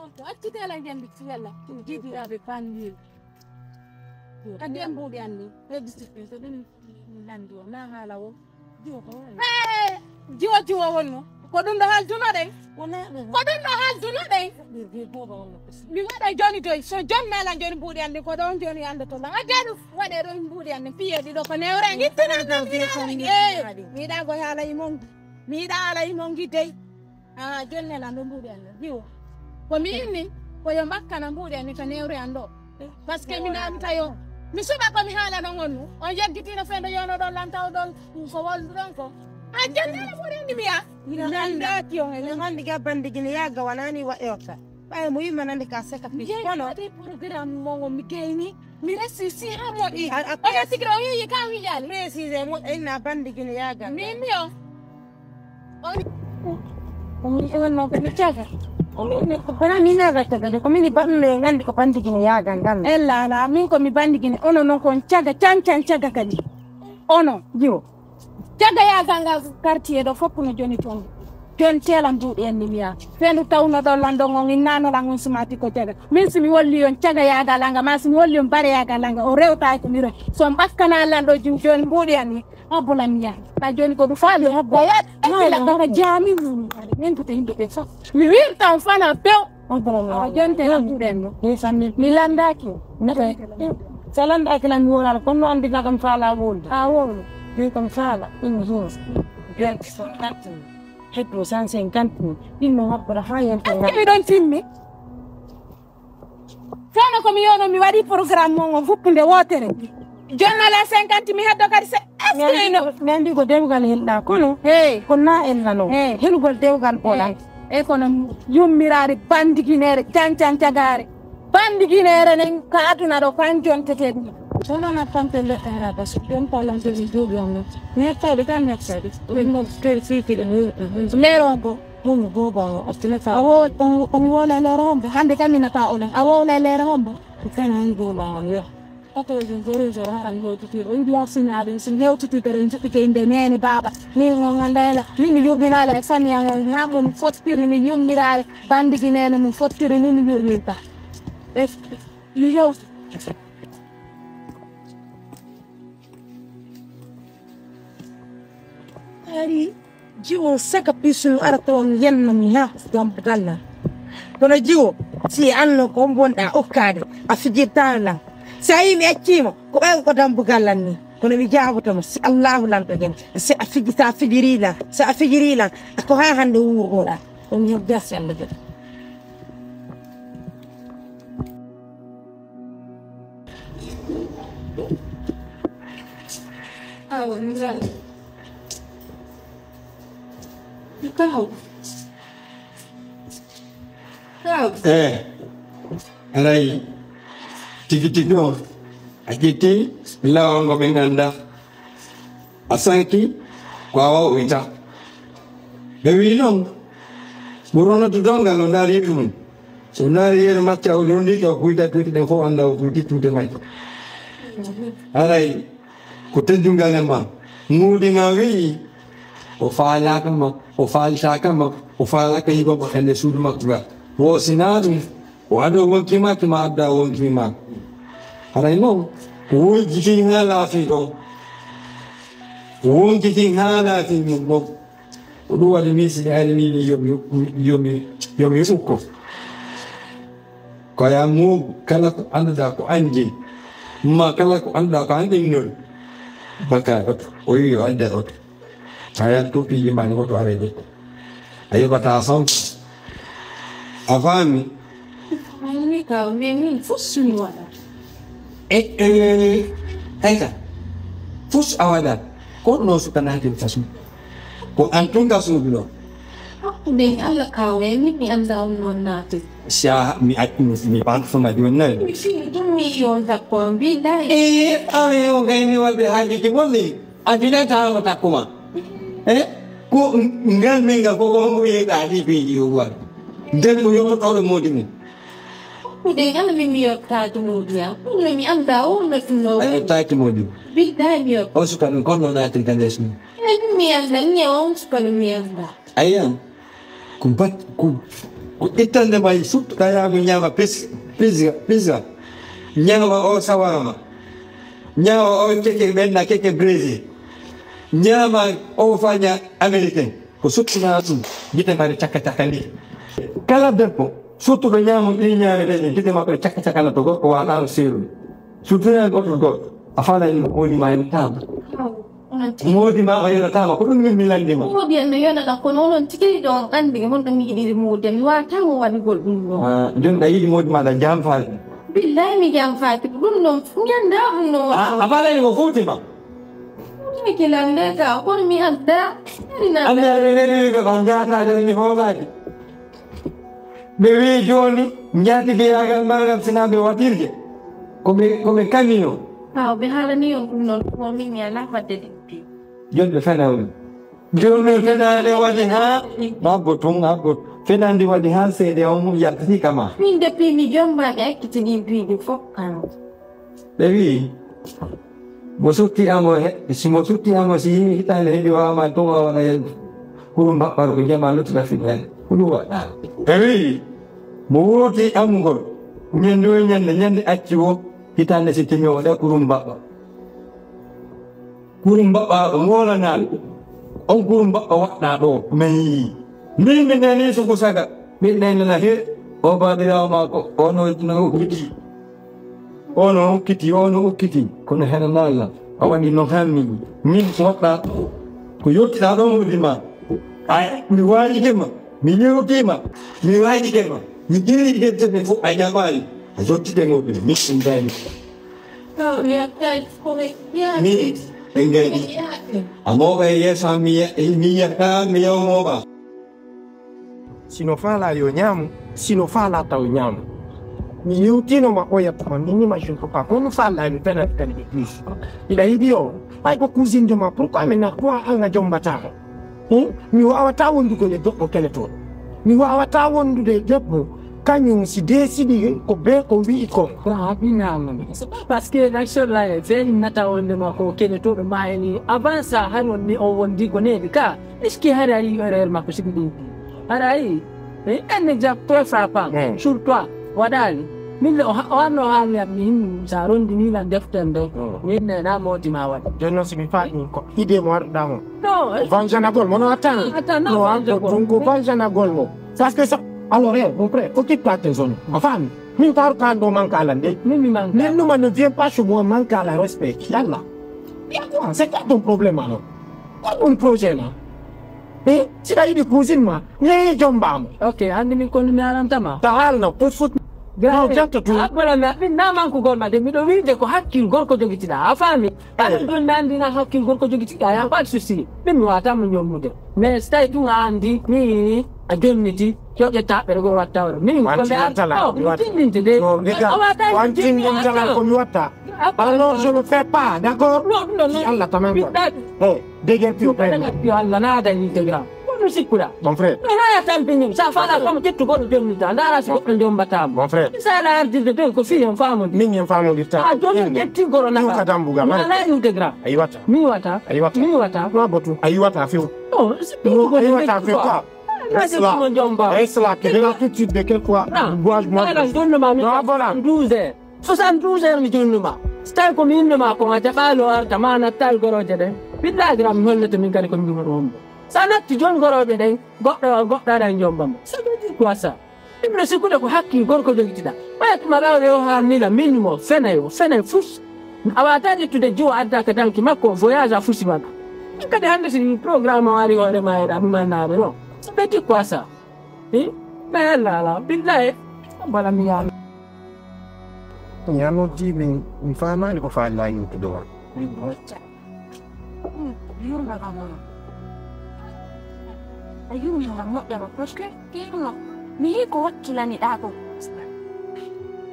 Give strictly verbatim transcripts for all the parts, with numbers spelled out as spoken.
Accitela njambi ci yalla. Jiitiraaɓe fanniiɓe. Kadi en mbuuɗi anni. Hedditi so ɗum nanndi o. Na haala o. Eh, jiwo jiwo wonno. Ko ɗum ɗo haaldunoɗen. Ko ɗum ɗo haaldunoɗen. Mi waɗa jooni doy. So jooni naalan jooni mbuuɗi anni. Ko ɗon jooni anndoto lan. A jaɗu waɗe ɗon mbuuɗi anni. Piye ɗiɗo ko newre. Ittinanɗo mi yiɗa. Eh, mi yiɗa ko haala imongi. Mi yiɗa haala imongi dey. Ah, jonnel an ɗo mbuuɗi an ɗo. Jiwo. Ko mi inni, ko yo mbakkana mbuuɗi an ni ka newre an ɗo. Parce que mi namta yo. Mi suɓa ko mi haala ɗon on nu. On yeggitino fendo yono ɗon lan taw ɗon ko wolduɗon ko. Ah, jonnel mbuuɗi an ni mi ya. Ina nanda ki on. Ina handi ga bandi gini ya ga wanani wa yoka. Ɓaye mo yimma nandi ka seka fi. Kono. Ade programme mo ngo mi gayni. Mi resi si ha moɗi. A, a, oya sikira o yeyi ka wijali. Précisé mo inna bandi gini ya ga. Mi mi yo. Komi wonno komi caga. Komi ko bana mi naga caga de komi ni baɗɗo e gandi ko bandigi ne yagal ngal. Ella ala min komi bandigi ne ono non kon caga can can caga kadi. Ono jiwo. Caga yagal ngal quartier ɗo fof no joni toon. Joni telan duuɗi en ni miya. Fendu tawno ɗo landon on innano lan on sumati ko caga. Min simi wolli on caga yagal anga ma simi wolli on bare yagal anga o rewta ko miro. So bakkana lando jim joni mbuɗi an ni. Abbola mi yaha. Ɓa jooni ko ɗum faami abbo. Ɓe yaɗ-, ɓe fila kara jaami. Min ko to yimɓe ɓe fof. Mi wirtan fana pew. Abbola mi yaha. Awa jooni te lamduɗen no. Ndeysaan mi. Mi landaaki. Naka. So landaaki lan mi wonata kono no anndi ka kam faala wonde. A wonno. Min kam faala. Ɗum ɗum. Jooni so natti. Heddo cent cinquante mille. Ɗin no habbola haa yonta. Est-ce que mi ɗon timmi? Fewno ko mi yono mi waɗi programme mon on fuppude wootere. Jonnal en cinquante mi heddo kadi se. Mi andi ko dewgal helɗa kono. Hey. Ko na ella no. Hey. Helugol dewgal ɓoɗa. Hey. E kono yummiraade bandiginere cancan cagaare. Bandiginere nen ka aduna ɗo kan jontete ɗum. Sono na tante le era da su tempo la de video no. Ne tadi kan ne tadi. No te si ki de. Lero go. Ɗum booba o, o tile ka. Awo, on, on wona e lere hombo. Hannde kam mi nata o len. Awo wona e lere hombo. Ko fen on booba o, yo. Oto ɗum goro goro haran hewtiti. On mbiya sinaɗum, so hewtiti ɓe ɗon njuɓɓite innde neene baaba. Min on annda ela. Min mi yuɓɓinaale e famille am on. Naa mo mi fottiri mi yummiraale. Bandigi neene mum fottiri ni mi yurminta. E mi yewti. Ari. Jiwo saka pisunu ara toon yenno mi ha gam galla. Kono jiwo si anno ko bonɗa okkaade a fijirta lan. Si a yi mi accima ko ɓay ko dambugal lan ni. Kono mi jaaboto mo si Allahu lan ko gen. Si a fiji sa fijiri lan si a fijiri lan ko ha hande wurgoɗa. Ɗum yo gas yalla de. Awa mi Kaw. Kaw. Eh, alay tigi tigi o a ƴetti lawango ɓe ganda a sanki ko a wawita ɓe wi noon ɓuronoto dongal o ndaari ɗum so ndaari yeru macca o londiki o kuyta tuuti ɗen fof anda o kuyti tuuti macca alay ko teddungal e ma muudi ma weyi o faalaka ma o faaltaka ma o faalaka yigo ma hande suudu makko ga wo sina ɗum o ado wonki makki ma adda wonki ma haray noon wonki kin ha laafi ɗon wonki kin ha laafi ɗum ɗon ko ɗum waɗi min si ari min yomi yomi yomi ukko ko ya mu kala ko annduɗa ko anndi ma kala ko annduɗa ko anndi non baka oto o yi yo adda oto a yan to piiji ma ni oto are de a yoɓata fam a faami Mami ka o memi fus suni waɗa e e ayta fus a waɗa ko no suka natin fas ko an tun ka suudu ɗo Hakkunde Allah ka o memi mi annda on non natin si a mi accu mi mi ban fuma joni nayi mi fini ɗum mi yon takko on billahi e awe o gayni walɓe haajuji mon ni a filata o takkuma e ko ngal min ngal ko ko hongo wiyeyɗa ɗi piiji o waɗa nden ko yoɓotoɗo moodi mum Kuɗe kala min mi yottaaki moodi am ɗum no mi annda o no ɗum no a yottaaki moodi billahi mi yotta o suka ɗum kono natirta nder sum e ɗum mi annda ni e on suka ɗum mi annda ayan ko bat ko Ittande ma e suɓto, tawi ko ñaama pis-, pizza, pizza. Ñaama o sawarma. Ñaama o keke ɓenna, keke Brésil. Ñaama o faña américain. Ko suttinaa ɗum, gite ma ɗe cakka cakka ni. Kala debbo suttuɗo ñaamo ɗi ñaame ɗe, gite makko ɗe cakka cakka na to gorko waɗaano seeɗu. Suttinaa goɗɗo goɗɗo. A faala en moodi ma en taama. Moodi ma o yonataama, ko ɗum min mi lanndi ma. Moodi en no yonata, kono onon tigi ɗo on anndi honɗo mi yiɗiri moodi am. Mi waawata mo waɗugol ɗum ɗo. Ah, jooni ɗa yiɗi moodi ma ɗa jamfaade. Billahi mi jamfaaki. Ɗum ɗon mi anndaa ɗum no. Ah, a faala en ko fowti ma. Ɗum mi kilande ka, kono mi anndaa. Anndaa ɓe nani ɓe ko njaataade ni hoolaaki. Ɓe wii jooni, njaatigiyaagal maagal sinaa ɓe waɗirde. Ko ɓe, ko ɓe kamiyo. Haa, ɓe haalani on ɗum noon, ko min mi alaa waɗde ɗum. Jooni ɓe fena on. Jooni ɓe fenaande waɗi haa, habbo tun, habbo. Fenaande waɗi haa seede on yaltiti kama. Min depuis mi jomba, mi accitini ɗum ɗum fof kam. Ɓe wi'i, mo sutti amo he, si mo sutti amo, si yii hitaande heɓi waawama tun, o waɗa yen kuru mbaɓɓaro ko jama luttuɗa fiɓɓere. Ko ɗum waɗa. Ɓe wi'i, mo wuurti amugol, ñande o ñande, ñande acci o, hitaande si temi o waɗa kuru mbaɓɓa. Kuru mbaɓɓa ɗo, ngolanaa ɗo. On kuru mbaɓɓa waɗɗa ɗo, men yii. Min mi nani suku saga, min ɗaynana he, o baabiraawo maako, o no, no huɗi. O no hokkiti, o no hokkiti, kono heno naala, a waɗi no hammi. Min waɗɗa ko yottiɗa ɗon wodi ma. Ay, mi waajike ma, mi yewti ma, mi waajike ma, mi ƴeewi hedde ɓe fof a jaɓaali. A yottide mo ɓe, min ɗum dayni. Min, ɓe ngari. A mooɓa e yeeso am, mi ya-, mi yiyata, mi yaw mooɓa. Si no faalaa yo ñaamu, si no faalaa taw ñaamu. Mi yewtiino ma oya tuma, mi nima je ne peux pas. Kono faalaa mi pena pena de plus. Ila yiɗi yo, ay ko cousine de ma, pourquoi mi na quoi anga jombata mo? Hmm? Mi waawata wondude e debbo kene toon. Mi waawata wondude e debbo, kañum si décidi ko be ko wi'i ko. Ko haɓinaama. C'est pas parce que l'action là est faite, nata wonde ma ko kene to ɗo ma eni. Avant ça, hari on ni on wondi ko neeɓi ka. Est-ce que hari a yii erreur makko sigi ɗum? Hari a yii? Eh, un exemple très frappant. Hmm. Sur toi, waɗaali. Min le, o ha-, o anno haalni am, min sa rondini lan deftere nde. Hmm. Min ne na modi ma waɗi. Jooni noon, si mi faami ko idée mo waɗuɗaa mo. Non, eh. Vanjanagol mo, no attends. Attends, non, non, vanjanagol. Donc, vanjanagol mo. Parce que ça, alors, eh, mon frère, occupe-toi de tes zones. A faami? Min kaaru kaan ɗo manque alan de. Min mi manque. Min numa ne vient pas chez moi manque à la respect. Yalla. Il y a quoi? C'est quoi ton problème alors? Ko ɗum projet ma? Eh, si a yiɗi cousine ma, yehi jomba mo. Ok, hannde min kono mi aranta ma. Ta haalna, pour foot. Grand. Non, janta tu. Appela mi, min na manque gol ma de, miɗo wiide ko hakkil gorko jogitiɗa. A faami? Aɗa ɗum nanndina hakkil gorko jogitiɗa, y a pas de souci. Min mi waata mo ñommude. Mais so tawi ɗum a anndi, ni a jonniti, yo ƴetta ɓere goo watta wala. Min ko mi aranta, mi watta. Tindinte de. Non, les gars, a waata tindinte de. Ko mi watta. Alors, je ne fais pas, d'accord? Non, non, non. Allah taman ko. Ɓiɗɗa. Eh, degen piyo pen. Yo Allah na dañi tegra. Kono sikkuɗa. Mon frère. No haya tampini. Sa fala comme ƴettu goɗɗo jonnita. Ndara si goɗɗo jombata mo. Mon frère. Sa ala ardirde ton ko fi en famude. Min en famude ta. A jonni ƴetti goro na. Ka dambuga. Ala integra. Ayi wata. Mi wata. Ayi wata. Mi wata. Wa botu. Ayi wata fiu. Non, c'est plus. Ayi wata fiu quoi? Reste là. Reste là. Tu verras tout de suite de quel quoi. Non, voilà. Douze heures. Soixante-douze heures mi jonnuma. So tawi ko mi innoma ko a jaɓaali o arta ma nattaali gorooje ɗen. Billahi gram mi hollete min kadi ko mi ɗum hombo. Sa natti jon gorooje ɗen, goɗɗo, goɗɗo aɗa e jombamo. Ça veut dire quoi ça? Ɗum no sikkude ko hakkil gorko jogitiɗa. Ɓaya tuma ɗawre o haalnila min mo fenay o, fenay fus. A wata ƴettude jiwo adda ka danki makko o voyage a fusi wala. Min kadi hannde si programme o ari hoore ma eɗa ɗum annaade non. Ça veut dire quoi ça? Eh? Mais là, là, billahi, wala mi yaano. Mi a noddi min, mi faamaani ko faalɗaa yewtude on. Yurmagol ma. A yurmagol moƴƴa ma, parce que ɗiɗo mi yii ko wakkilaniɗaa ko.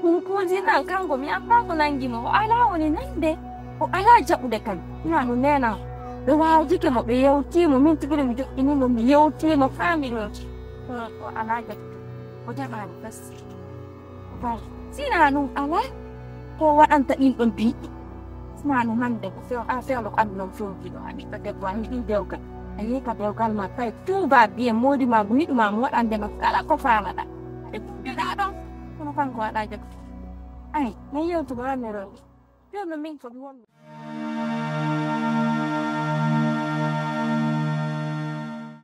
Ɗum kuujinan kanko, mi anndaa ko nanngi mo. O alaa woni nande, o alaa jaɓude kam. Ina no neena, ɓe waawdike mo, ɓe yewtii mo, min tigi mi joɗɗini mo, mi yewtii mo, faa mi ɗum. Kono o alaa jaɓude, o jaɓaani bas. Bon, si na ɗum alaa, ko waɗanta ɗin ɗon piiɗi? Si na ɗum hannde ko few-, a fewlo ko aduna o fewti ɗo, a ɓiɗɗo debbo, a yiɗi dewgal. A yiɗi ka dewgal ma, tawi tout va bien, moodi ma, mo yiɗu ma, mo waɗande ma kala ko faamaɗa. Ɓe kuɓɓiɗaa ɗon, kono kanko alaa jaɓde. Ay, mi yewtugo hannde ɗoo. Jooni min ko mi wonno.